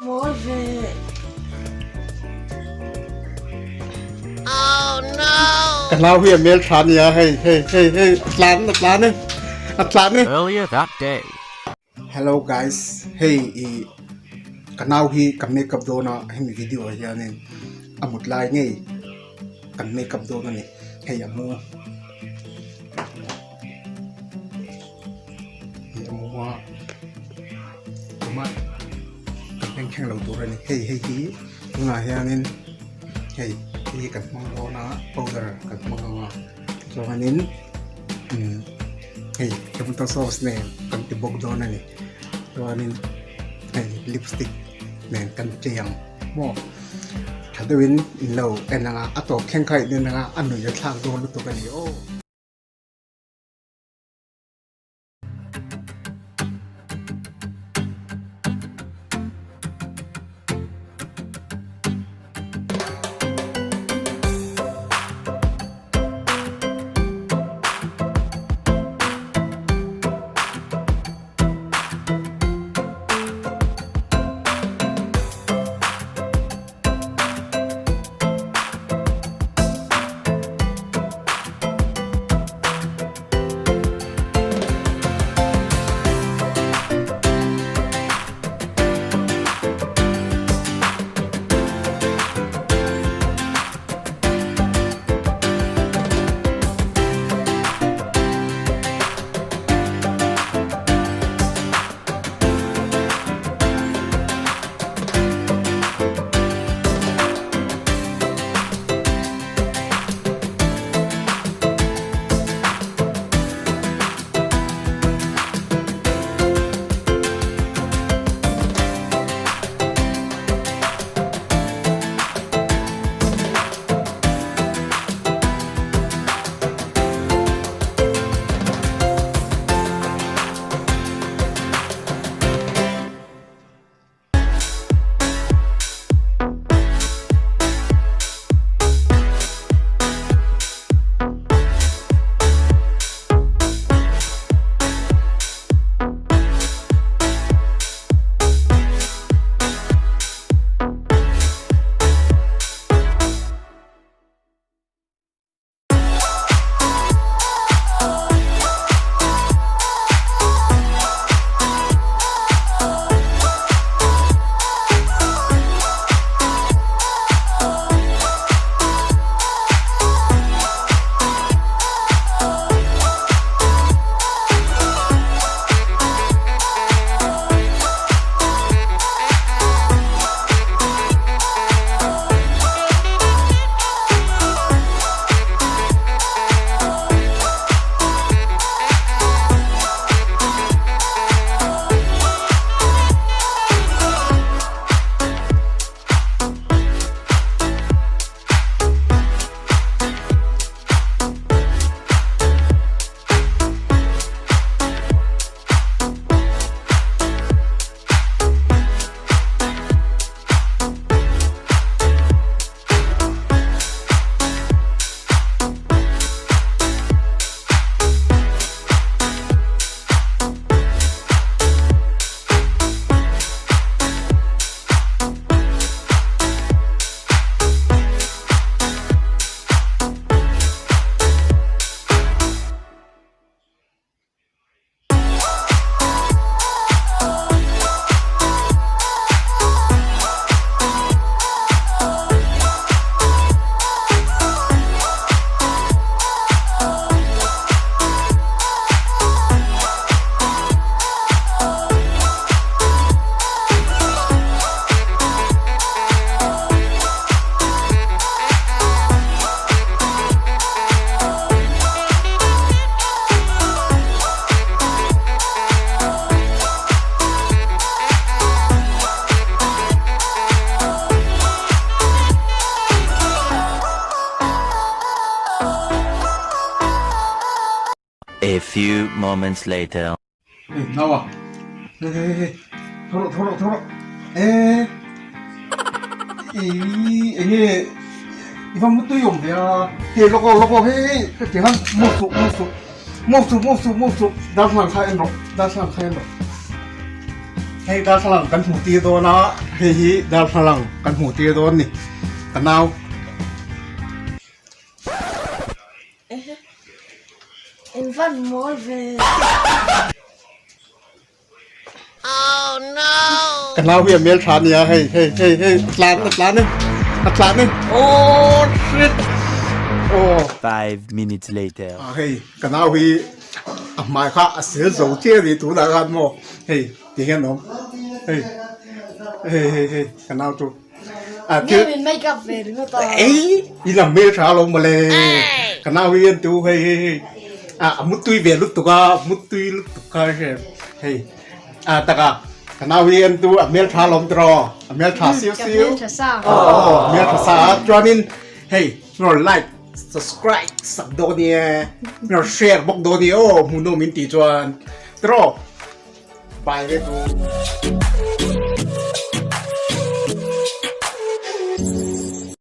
Mawi ve. Ka nau hi a hmel tha nia hei hei hei hei a tlan a tlan e a tlan e. Earlier that day. Hello guys hei i ka nau hi ka makeup dawn a hemi video ah hianin a mut lai ngei kan makeup dawn a ni hei a mu hei a mu a tumah kan beng thleng lo tur a ni hei hei hi tunah hianin hei hei hi kan hmang dawn a powder kan hmang ang a chuanin umm hei tomato sauce nen kan ti bawk dawn a ni chuanin hei lipstick nen kan chei ang maw tha deuhin in lo en ang a a tawp thleng kha in en ang a a nuih a thlak dawn lutuk a ni aw. A few moments later. Hey, nawa. Hey, hey, hey. Tho rawh, tho rawh, tho rawh. Eh. I enge i va mutui awm ve a. Hey, lawk aw, lawk aw. Hey, hey. Ka ti han move suh, move suh. Move suh, move suh, move suh. Darthlalang kha en rawh. Darthlalang kha en rawh. Hei darthlalang kan hmuh tir dawn a, hei hi darthlalang kan hmuh tir dawn ni ka nau. In van mawl ve. Ka nau hi a hmel tha nia hei hei hei hei a tlan a tlan e a tlan e oh shit oh. 5 minutes later. Ah hei ka nau hi a hmai kha a sel zo chiah a ni tunah khan maw hei ti hian a awm hei hei hei hei ka nau chu ah thil Nge min make up ve ringawt a. Ei i la hmel tha lo mawle ka nau hi an tu hei hei hei ah a mutui ve lutuk a mutui lutuk kha hre hei ah taka ka nau hi an tu a hmel tha lawm tiraw a hmel tha siu siu aw hmel tha sa a chuanin hei rawn like subscribe sak dawn nia rawn share bawk dawn nia aw hmuhnawm in tih chuan tiraw bye ve tu.